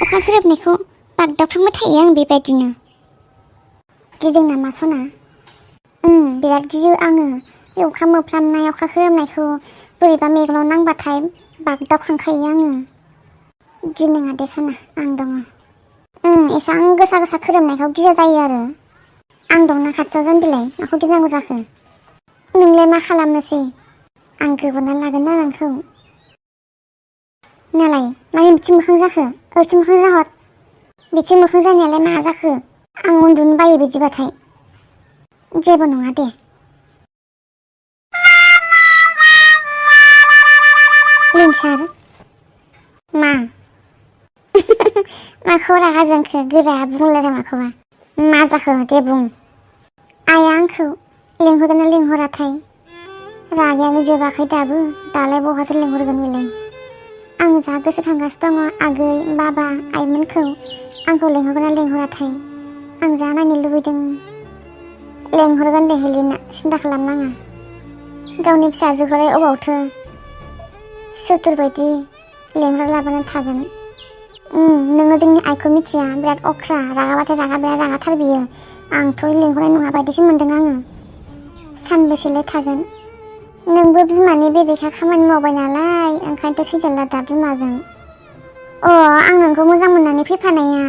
अखा खोरोमनायखौ बागदावफ्लांबाय थायो आं बेबायदिनो। गिदों नामा सना? बिराद गियो आङो। बे अखा मोफ्लामनाय अखा खोरोमनायखौ बोरैबा मेगनाव नांबाथाय बागदावखांखायो आङो। गिनाङा दे सना, आं दङ। एसां गोसा गोसा खोरोमनायखौ गिया जायो आरो। आं दंना खाथियाव जाम्बिलाय, माखौ गिनांगौ जाखो? नोंलाय मा खालामनोसै? आं गोबोरना लागोन ना नोंखौ। नालाय मानो बिथिं मोखां जाखो? ओरैथिं मोखां जाहर। बिथिं मोखां जानायालाय मा जाखो? आं उन्दुनो बायो बिदिबाथाय। जेबो नङा दे। लिमसार मा? माखौ रागा जोंखो? गोरा बुंलाय माखौबा। मा जाखो दे बुं। आइया आंखौ लेंहरगोन ना लेंहराथाय? रागायानो जोबाखै दाबो, दालाय बहाथो लेंहरगोन बेलाय? आं जा गोसोखांगासिनो दङ आगै, बाबा, आइमोनखौ। आंखौ लेंहरगोन ना लेंहराथाय? आं जा नायनो लुबैदों। लेंहरगोन दे हेलिना, सिन्था खालामनाङा। गावनि फिसाजोखौलाय अबावथो सुथुर बायदि लेंहरा लाबानो थागोन। नोङो जोंनि आइखौ मिथिया, बिराद अख्रा, रागाबाथाय रागा, बिराद रागाथार बियो। आंथ' लेंहरनाय नङा बायदिसो मोनदों आङो। सानबेसेलाय थागोन? नोंबो बिमानि बेरेखा खामानि मावबाय नालाय, ओंखायनोथ' सैजाला दा बिमाजों। आं नोंखौ मोजां मोननानै फैफानाया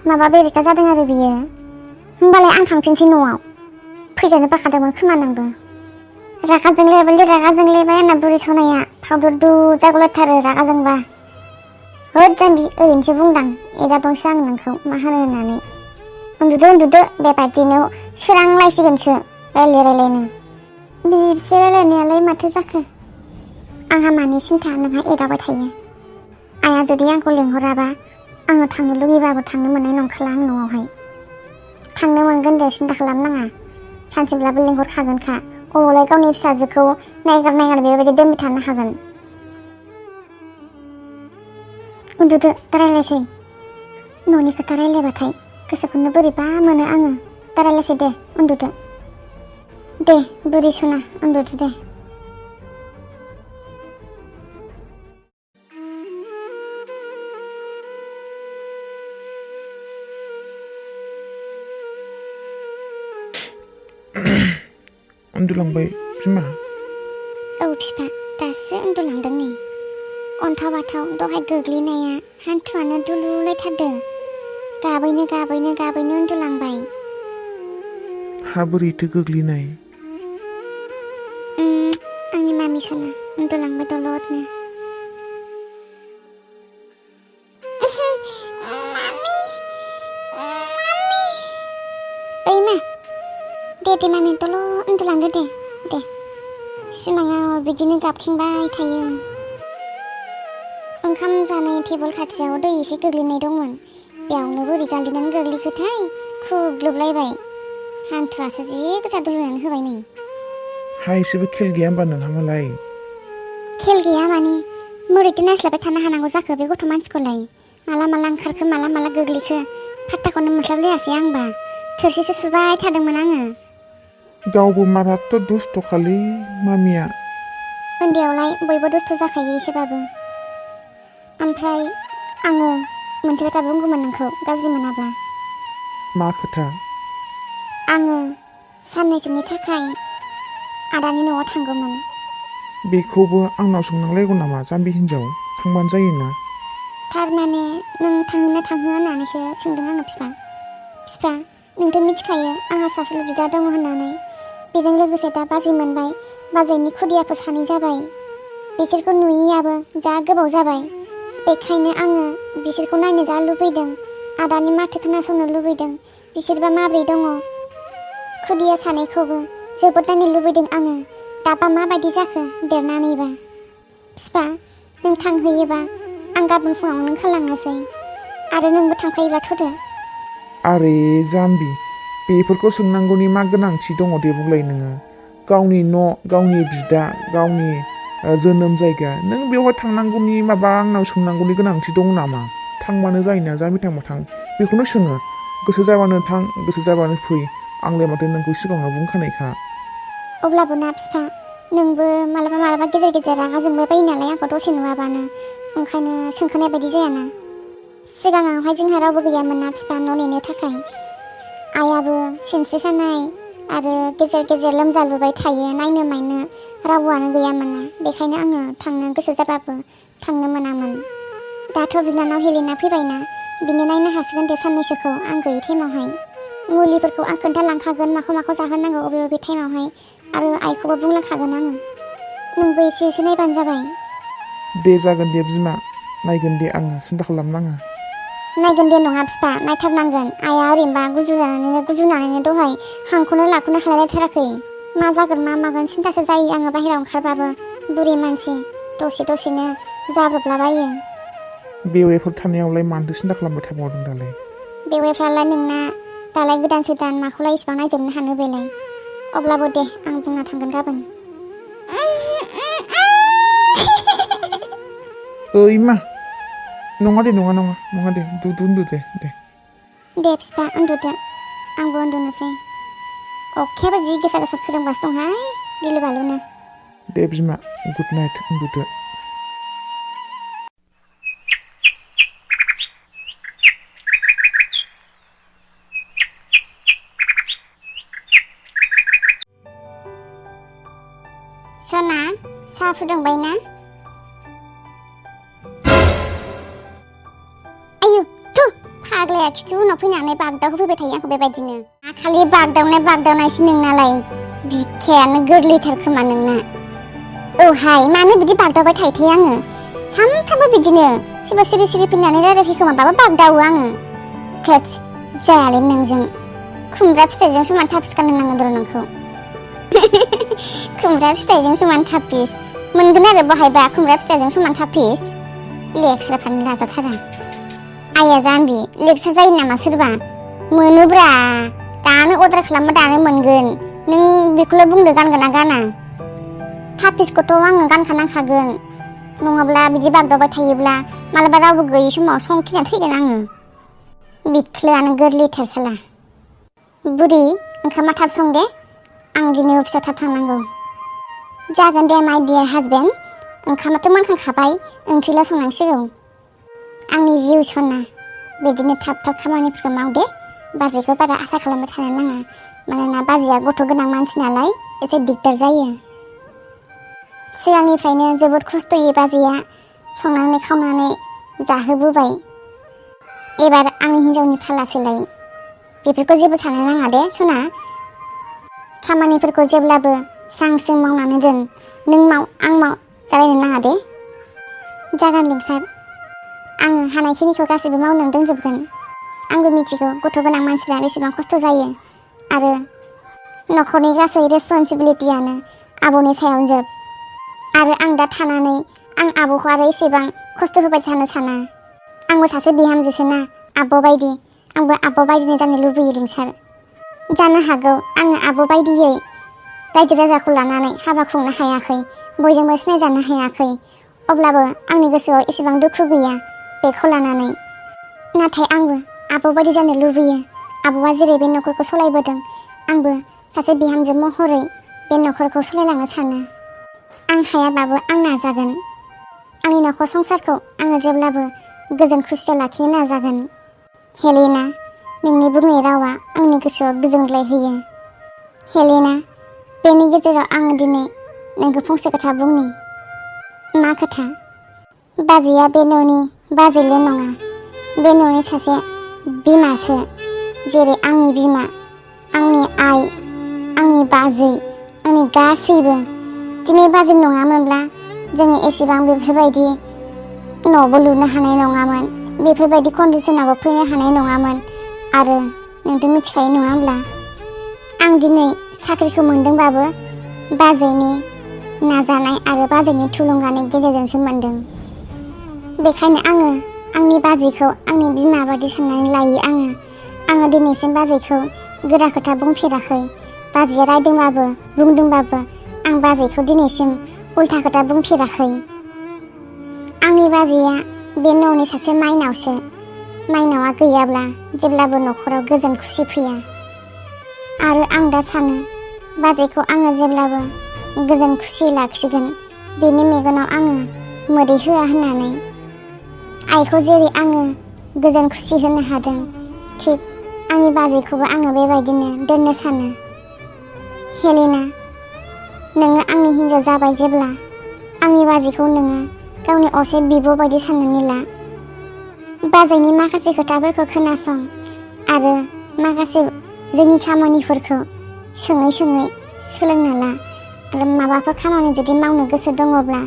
माबा बेरेखा जादों आरो बियो। होमबालाय आं थांफिनसै न'आव। फैजानो बाखादोंमोन खोमा नोंबो। रागा जोंलायबाय आंना बुरि सनाया। फावदुरदु जागुलायथारो रागा जोंबा। होद जाम्बि, ओरैनोसो बुंदां। एदा दंसो आं नोंखौ मा होनो होननानै। उन्दुदो बेबायदिनो सोरांलायसिगोनसो रायलायनो। बिबसे रायलायनायालाय माथो जाखो? आंहा मानि सिन्था नोंहा एदावबाय थायो। आइया जुदि आंखौ लेंहराबा आङो थांनो लुगैबाबो थांनो मोननाय नंखाला आं न'आवहाय। थांनो मोनगोन दे, सिन्था खालामनाङा। सानसेब्लाबो लेंहरखागोनखा। अबावलाय गावनि फिसाजोखौ नायगार बेबायदि दोनबाय थानो हागोन? उन्दुदो, दा रायलायसै। न'नि खोथा रायलायबाथाय गोसोखौनो बोरैबा मोनो आङो। दा रायलायसै दे, उन्दुदो। दे बुरि सना, उन्दुदो दे। उन्दुलांबाय बिमा? औ बिफा, दासो उन्दुलांदों नै। अन्थाव बाथाव दहाय गोग्लैनाया हान्थुआनो दुलुलायथारदों। गाबैनो उन्दुलांबाय। हा बोरैथो गोग्लैनाय? आंनि मामि सना उन्दुलांबाय दलदनो। ओइ मा? दे मामि दलद उन्दुलांदो दे। सिमाङाव बिदिनो गाबखेंबाय थायो। ओंखाम जानाय टेबोल खाथियाव दै एसे गोग्लैनाय दंमोन। बेयावनो बोरै गालिनानै गोग्लैखोथाय खुग्लुबलायबाय। हान्थुआसो जि गोसा दुलुनानै होबाय नै। हा एसेबो खेल गैया होमबा नोंहा? खेल गैया माने मोरैथो नायस्लाबाय थानो हानांगौ जाखो बे गथ' मानसिखौलाय? माला ओंखारखो माला गोग्लैखो फात्ताखौनो मोनस्लाबलायासै आंबा। थोरसिसो सुबाय थादोंमोन आङो। गावबो माराथ' दुस्थ'खालै मामिया। उन्दैयावलाय बयबो दुस्थ' जाखायो एसेबाबो। ओमफ्राय आङो मोनसे खोथा बुंगौमोन नोंखौ, गाज्रि मोनाब्ला। मा खोथा? आङो साननैसोनि थाखाय आदानि न'आव थांगौमोन। बेखौबो आंनाव सोंनांलायगौ नामा जाम्बि हिन्जाव? थांबानो जायोना। थारमाने नों थांहोआ होननानैसो सोंदों आङो बिफा। नोंथ' मिथिखायो आंहा सासेल' बिदा दङ होननानै। बेजों लोगोसे दा बाजै मोनबाय। बाजैनि खुदियाफोर 2 जाबाय। बिसोरखौ नुयैयाबो जा गोबाव जाबाय। बेखायनो आङो बिसोरखौ नायनो जा लुबैदों। आदानि माथो खोनासंनो लुबैदों। बिसोरबा माब्रै दङ? खुदिया 2खौबो जोबोद नायनो लुबैदों आङो। दाबा माबायदि जाखो देरनानैबा? बिफा, नों थांहोयोबा आं गाबोन फुङावनो ओंखारलांनोसै। आरो नोंबो थांफायोबा थ'दो। आरे जाम्बि, बेफोरखौ सोंनांगौनि मा गोनांथि दङ दे बुंलाय नोङो? गावनि न', गावनि बिदा, गावनि जोनोम जायगा, नों बेवहाय थांनांगौनि माबा आंनाव सोंनांगौनि गोनांथि दं नामा? थांबानो जायोना, जाम्बि थां। बेखौनो सोङो। गोसो जाबानो थां, गोसो जाबानो फै। आंलाय माथो नोंखौ सिगाङावनो बुंखानायखा। अब्लाबो ना बिफा, नोंबो मालाबा गेजेर रागा जोंबाय बायो नालाय आंखौ दसे नुवाबानो। ओंखायनो सोंखानाय बायदि जायाना। सिगाङावहाय जोंहा रावबो गैयामोन ना बिफा न' नेनो थाखाय। आइयाबो सिनस्रि सानाय आरो गेजेर गेजेर लोमजालुबाय थायो, नायनो मायनो रावबोआनो गैयामोन ना। बेखायनो आङो थांनो गोसो जाबाबो थांनो मोनामोन। दाथ' बिनानाव हेलेना फैबायना, बिनो नायनो हासिगोन दे साननैसोखौ आं गैयै टाइमावहाय। मुलिफोरखौ आं खोन्थालांखागोन, माखौ माखौ जाहोनांगौ अबे अबे टाइमावहाय, आरो आइखौबो बुंलांखागोन आङो। नोंबो एसे नायबानो जाबाय। दे जागोन दे बिमा, नायगोन दे आङो, सिन्था खालामनाङा। नायगोन दे नङा बिफा, नायथारनांगोन। आइया ओरैनोबा गुजुनानैनो दहाय हांखौनो लाख'नो हालायलायथाराखै। मा जागोन मा मागोन सिन्थासो जायो आङो बाहेरायाव ओंखारबाबो। बुरि मानसि दसेनो जाब्रबलाबायो। बेवेफोर थानायावलाय मानोथो सिन्था खालामबाय थाबावदों दालाय? बेवेफ्रालाय नोंना दालाय गोदान माखौलाय इसिबां नायजोबनो हानो बेलाय। अब्लाबो दे आं बुंना थांगोन गाबोन। ओइ मा नङा दे उन्दु दे। दे बिफा उन्दुदो, आंबो उन्दुनोसै। अखायाबो जि गोसा गोसा खोरोमगासिनो दंहाय गिलु बालुनो। दे बिमा, गुड नाइट, उन्दुदो। सना, साहा फुदुंबाय ना? आयु थु, फाग्लाया खिथु उनाव फैनानै बागदाव होफैबाय थायो आंखौ बेबायदिनो। खालि बागदावनायसो नोंनालाय, बिखायानो गोरलैथार खोमा नोंना। औहाय, मानो बिदि बागदावबाय थायोथाय आङो? सानफ्रामबो बिदिनो सोरबा सिरि फैनानै रायलायफै खोमाबाबो बागदावो आङो। थोथस, जायालै नोंजों। खुमब्रा फिथाइजों समान थापिस गाननो नांगोन र' नोंखौ। खुमब्रा फिथाइजों समान थापिस मोनगोन आरो बहायबा, खुमब्रा फिथाइजों समान थापिस। लेक्सारफ्रानो लाजाथारा। आइया जाम्बि, लेक्सार जायो नामा सोरबा? मोनोब्रा, दानो अर्डार खालामबा दानो मोनगोन। नों बेखौल' बुंदो गानगोन ना गाना। थापिसखौथ' आङो गानखानांखागोन, नङाब्ला बिदि बागदावबाय थायोब्ला मालाबा रावबो गैयै समाव संखिना थैगोन आङो। बिख्लोआनो गोरलैथार साला। बुरि, ओंखामा थाब सं दे, आं दिनै अफिसाव थाब थांनांगौ। जागोन दे माय डियार हाजबेन्ड, ओंखामाथ' मोनखांखाबाय, ओंख्रिल' संनांसिगौ। आंनि जिउ सना, बिदिनो थाब खामानिफोरखौ मावदे। बाजैखौ बारा आसा खालामबाय थानो नाङा, मानोना बाजैया गथ' गोनां मानसि नालाय एसे दिगदार जायो। सिगांनिफ्रायनो जोबोद खस्थ'यै बाजैया संनानै खावनानै जाहोबोबाय। एबार आंनि हिन्जावनि फालासोलाय। बेफोरखौ जेबो साननो नाङा दे सना। खामानिफोरखौ जेब्लाबो स्रां मावनानै दोन। नों माव आं माव जालायनो नाङा दे। जागोन लिंसार, आङो हानायखिनिखौ गासैबो मावनानै दोनजोबगोन। आंबो मिथिगौ गथ' गोनां मानसिफ्रा बेसेबां खस्थ' जायो, आरो न'खरनि गासै रेसपन्सिबिलिटियानो आब'नि सायाव जोब। आरो आं दा थानानै आं आब'खौ आरो एसेबां खस्थ' होबाय थानो साना। आंबो सासे बिहामजोसोना, आब' बायदि। आंबो आब' बायदिनो जानो लुबैयो लिंसार। जानो हागौ आङो आब' बायदियै रायजो राजाखौ लानानै हाबा खुंनो हायाखै, बयजोंबो सिनायजानो हायाखै, अब्लाबो आंनि गोसोआव एसेबां दुखु गैया बेखौ लानानै। नाथाय आंबो आब' बायदि जानो लुबैयो। आब'आ जेरै बे न'खरखौ सलायबोदों, आंबो सासे बिहामजो महरै बे न'खरखौ सलायलांनो सानो। आं हायाबाबो आं नाजागोन। आंनि न'खर संसारखौ आङो जेब्लाबो गोजोन खुसियाव लाखिनो नाजागोन। हेलेना, नोंनि बुंनाय रावा आंनि गोसोआव गोजोनग्लाय होयो। हेलेना, बेनि गेजेराव आङो दिनै नोंखौ फंसे खोथा बुंनि। मा खोथा? बाजैया बे न'नि बाजैल' नङा, बे न'नि सासे बिमासो। जेरै आंनि बिमा, आंनि आइ, आंनि बाजै, आंनि गासैबो। दिनै बाजै नङामोनब्ला जोङो एसेबां बेफोरबायदि न'बो लुनो हानाय नङामोन, बेफोरबायदि कन्डिसनावबो फैनो हानाय नङामोन। आरो नोंथ' मिथिखायो नङा होमब्ला, आं दिनै साख्रिखौ मोनदोंबाबो बाजैनि नाजानाय आरो बाजैनि थुलुंगानि गेजेरजोंसो मोनदों। बेखायनो आङो आंनि बाजैखौ आंनि बिमा बायदि साननानै लायो। आङो दिनैसिम बाजैखौ गोरा खोथा बुंफेराखै। बाजैया रायदोंबाबो बुंदोंबाबो आं बाजैखौ दिनैसिम उल्था खोथा बुंफेराखै। आंनि बाजैया बे न'नि सासे माइनावसो। माइनावा गैयाब्ला जेब्लाबो न'खराव गोजोन खुसि फैया। आरो आं दा सानो बाजैखौ आङो जेब्लाबो गोजोन खुसि लाखिगोन, बेनि मेगनाव आङो मोदै होआ होननानै। आइखौ जेरै आङो गोजोन खुसि होनो हादों, थिग आंनि बाजैखौबो आङो बेबायदिनो दोननो सानो। हेलेना, नोङो आंनि हिन्जाव जाबाय जेब्ला आंनि बाजैखौ नोङो गावनि असे बिब' बायदि साननानै ला। बाजैनि माखासे खोथाफोरखौ खोनासं आरो माखासे रोङि खामानिफोरखौ सोङै सोलोंना ला आरो माबाफोर खामानि जुदि मावनो गोसो दङब्ला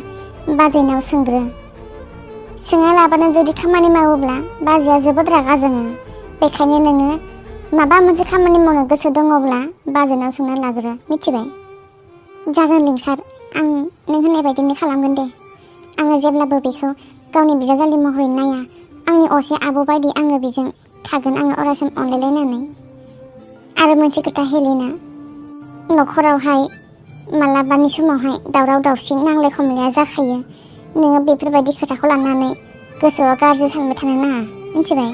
बाजैनाव सोंग्रो। सोङालाबानो जुदि खामानि मावोब्ला बाजैया जोबोद रागा जोङो। बेखायनो नोङो माबा मोनसे खामानि मावनो गोसो दङब्ला बाजैनाव सोंना लाग्रो, मिथिबाय? जागोन लिंसार, आं नों होननाय बायदिनो खालामगोन दे। आङो जेब्लाबो बेखौ गावनि बिजावजालि महरै नाया, आंनि असे आब' बायदि आङो बेजों थागोन, आङो अरायसम अनलायलायनानै। आरो मोनसे खोथा हेलेना, न'खरावहाय मालाबानि समावहाय दावराव दावसि नांलाय खमलाया जाखायो। नोङो बेफोरबायदि खोथाखौ लानानै गोसोआव गाज्रि सानबाय थानो नाङा, मिथिबाय?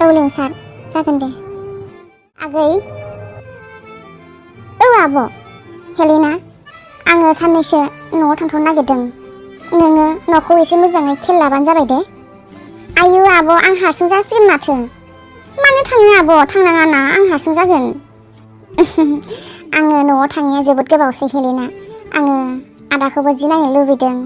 औ लिंसार, जागोन दे। आगै, औ आब'। हेलेना, आङो साननैसो न'आव थांथ'नो नागिरदों। नोङो न'खौ एसे मोजाङै खेल लाबानो जाबाय दे। आयु आब', आं हारसिं जासिगोन माथो। मानो थाङो आब'? थांनाङा ना, आं हारसिं जागोन। आङो न'आव थाङिया जोबोद गोबावसै हेलेना। आङो आदाखौबो जि नायनो लुबैदों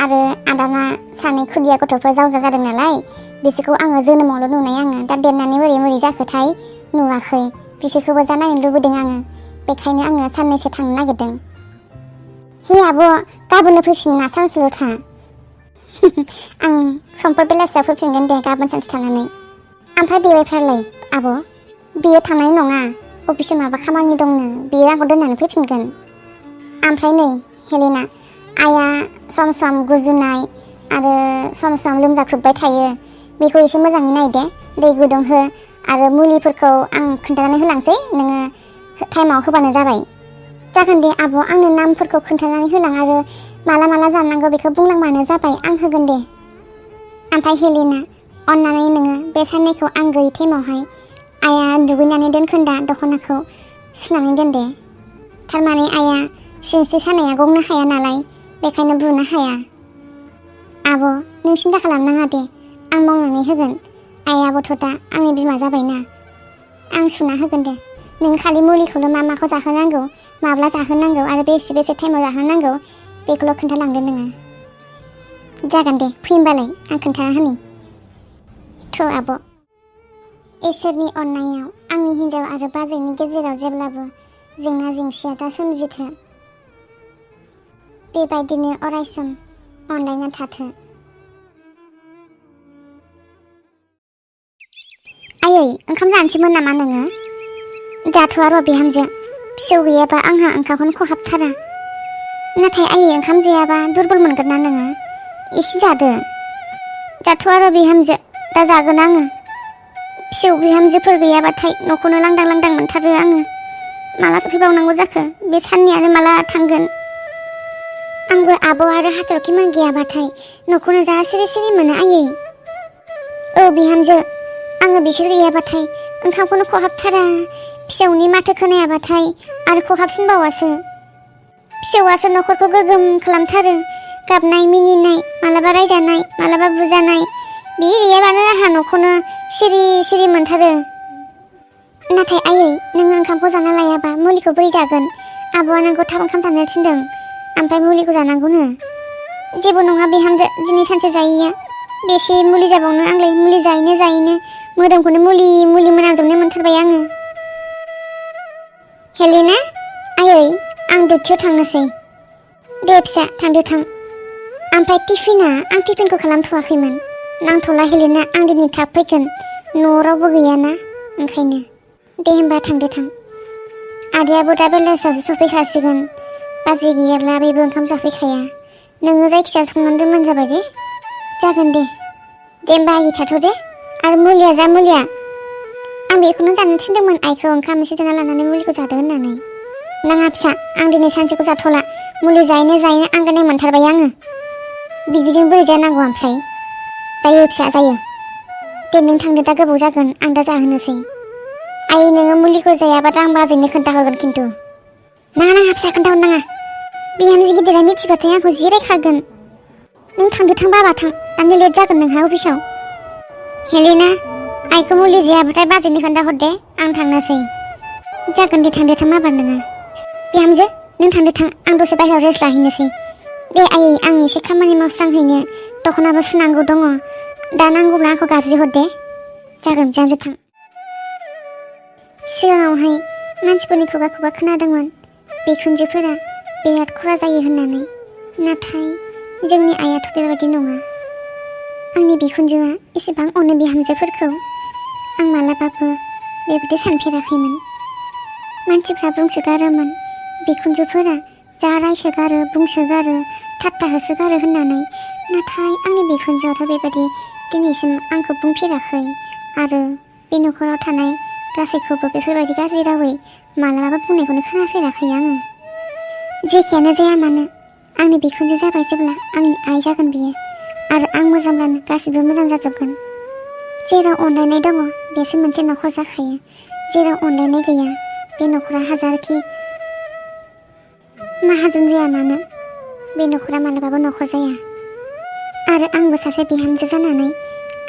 आरो आदाना सानै खुदिया गथ'फोर जावजा जादों नालाय, बिसोरखौ आङो जोनोमावल' नुनाय, आङो दा देरनानै बोरै जाखोथाय नुवाखै। बिसोरखौबो जा नायनो लुबैदों आङो। बेखायनो आङो साननैसो थांनो नागिरदों। हे आब', गाबोननो फैफिन ना, सानसेल' था। आं समफोर बेलासियाव फैफिनगोन दे, गाबोन सानसे थानानै। ओमफ्राय बेवाइफ्रालाय आब'? बियो थांनाय नङा, अफिसाव माबा खामानि दंनो, बियो आंखौ दोननानै फैफिनगोन। ओमफ्राय नै हेलेना, आइया सम सम गुजुनाय आरो सम सम लोमजाख्रुबबाय थायो। बेखौ एसे मोजाङै नाय दे, दै गुदुं हो आरो मुलिफोरखौ आं खोन्थानानै होलांसै, नोङो टाइमाव होबानो जाबाय। जागोन दे आब', आंनो नामफोरखौ खोन्थानानै होलां आरो माला माला जानांगौ बेखौ बुंलांबानो जाबाय, आं होगोन दे। ओमफ्राय हेलेना, अन्नानै नोङो बे साननैखौ आं गैयै टाइमावहाय आइया दुगैनानै दोनखोन्दा दख'नाखौ सुनानै दोन दे। थारमाने आइया सिनस्रि सानाया गंनो हाया नालाय, बेखायनो बुनो हाया। आब', नों सिन्था खालामनाङा दे, आं मावनानै होगोन। आइयाबोथ' दा आंनि बिमा जाबायना, आं सुना होगोन दे। नों खालि मुलिखौल' माखौ जाहोनांगौ, माब्ला जाहोनांगौ आरो बेसे टाइमाव जाहोनांगौ बेखौल' खोन्थालांदो नोङो। जागोन दे, फै होमबालाय, आं खोन्थाना होनि। थ' आब', इसोरनि अननायाव आंनि हिन्जाव आरो बाजैनि गेजेराव जेब्लाबो जेंना जेंसिया दा सोमजिथो। बेबायदिनो अरायसम अनलायना थाथो। आयै, ओंखाम जानोसैमोन नामा नोङो? जाथ'आ र' बिहामजो, फिसौ गैयाबा आंहा ओंखामखौनो खहाबथारा। नाथाय आयै, ओंखाम जायाबा दुरबल मोनगोन ना नोङो? एसे जादो। जाथ'आ र' बिहामजो, दा जागोन आङो। फिसौ बिहामजोफोर गैयाबाथाय न'खौनो लांदां लांदां मोनथारो आङो। माला सफैबावनांगौ जाखो, बे साननियानो माला थांगोन। आंबो आब' आरो हाथरखिमोन गैयाबाथाय न'खौनो जा सिरि सिरि मोनो आयै। औ बिहामजो, आङो बिसोर गैयाबाथाय ओंखामखौनो खहाबथारा। फिसौनि माथो खोनायाबाथाय आरो खहाबसिनबावासो। फिसौआसो न'खरखौ गोगोम खालामथारो। गाबनाय मिनिनाय, मालाबा रायजानाय, मालाबा बुजानाय, बे गैयाबानो आंहा न'खौनो सिरि सिरि मोनथारो। नाथाय आयै, नोङो ओंखामखौ जाना लायाबा मुलिखौ बोरै जागोन? आब'आ नोंखौ थाब ओंखाम जानो थिनदों, ओमफ्राय मुलिखौ जानांगौनो। जेबो नङा बिहामजो, दिनै सानसे जायैया बेसे मुलि जाबावनो, आंलाय मुलि जायैनो मोदोमखौनो मुलि मोनांजोबनाय मोनथारबाय आङो। हेलेना, आयै, आं डिउटियाव थांनोसै। दे फिसा, थांदो थां। ओमफ्राय आं टिफिनखौ खालामथ'वाखैमोन। नांथ'ला हेलेना, आं दिनै थाब फैगोन, न'आव रावबो गैयाना, ओंखायनो। दे होमबा थांदो थां। आदायाबो दा बेलासियावसो सफैखासिगोन। बाजै गैयाब्ला बेबो ओंखाम जाफैखाया। नोङो जायखिजाया संनानै दोनबानो जाबाय दे। जागोन दे। दे होमबा आयै, थाथ' दे। आरो मुलिया जा मुलिया। आं बेखौनो जानो थिनदोंमोन आइखौ, ओंखाम एसे जाना लानानै मुलिखौ जादो होननानै। नाङा फिसा, आं दिनै सानसेखौ जाथ'ला। मुलि जायैनो आंगायनाय मोनथारबाय आङो। बिदिजों बोरै जानांगौ ओमफ्राय? जायो फिसा, जायो। दे नों थांदो, दा गोबाव जागोन, आं दा जाहोनोसै। आयै, नोङो मुलिखौ जायाबा आं बाजैनो खोन्थाहरगोन खिन्थु। नाङा फिसा, खोन्थाहरनाङा। बिहामजो गिदिरा मिथिबाथाय आंखौ जि रायखागोन। नों थांदो थां बाबा, थां। दानो लेट जागोन नोंहा अफिसाव। हेलेना आइखौ मुलि जायाबाथाय बाजैनो खोन्थाहरदे आं थांनोसै। जागोन दे थांदो थां माबार नोङो। बिहामजो नों थांदो थां आं दसे बाहेरायाव रेस्ट लाहैनोसै। दे आयै आं एसे खामानि मावस्रांहैनो दख'नाबो सुनांगौ दङ दा नांगौब्ला आंखौ गाबज्रि हरदे। जागोन बिहामजो थां। सिगाङावहाय मानसिफोरनि खुगा खुगा खोनादोंमोन बिखुनजोफोरा बिराद खरा जायो होननानै, नाथाय जोंनि आइयाथ' बेबायदि नङा। आंनि बिखुनजोआ एसेबां अनो बिहामजोफोरखौ आं मालाबाबो बेबायदि सानफेराखैमोन। मानसिफ्रा बुंसोगारोमोन बिखुनजोफोरा जा रायसोगारो बुंसोगारो थाट्टा होसोगारो होननानै, नाथाय आंनि बिखुनजोआथ' बेबायदि दिनैसिम आंखौ बुंफेराखै आरो बे न'खराव थानाय गासैखौबो बेफोरबायदि गाज्रि रावै मालाबाबो बुंनायखौनो खोनाफेराखै आङो। जेखियानो जाया मानो आंनि बिखुनजो जाबाय जेब्ला आंनि आइ जागोन बियो आरो आं मोजांब्लानो गासिबो मोजां जाजोबगोन। जेराव अनलायनाय दङ बेसो मोनसे न'खर जाखायो, जेराव अनलायनाय गैया बे न'खरा हाजारखि माहाजोन जाया मानो बे न'खरा मालाबाबो न'खर जाया। आरो आंबो सासे बिहामजो जानानै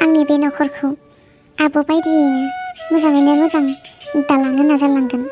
आंनि बे न'खरखौ आब' बायदियैनो मोजाङैनो मोजां दालांनो नाजालांगोन।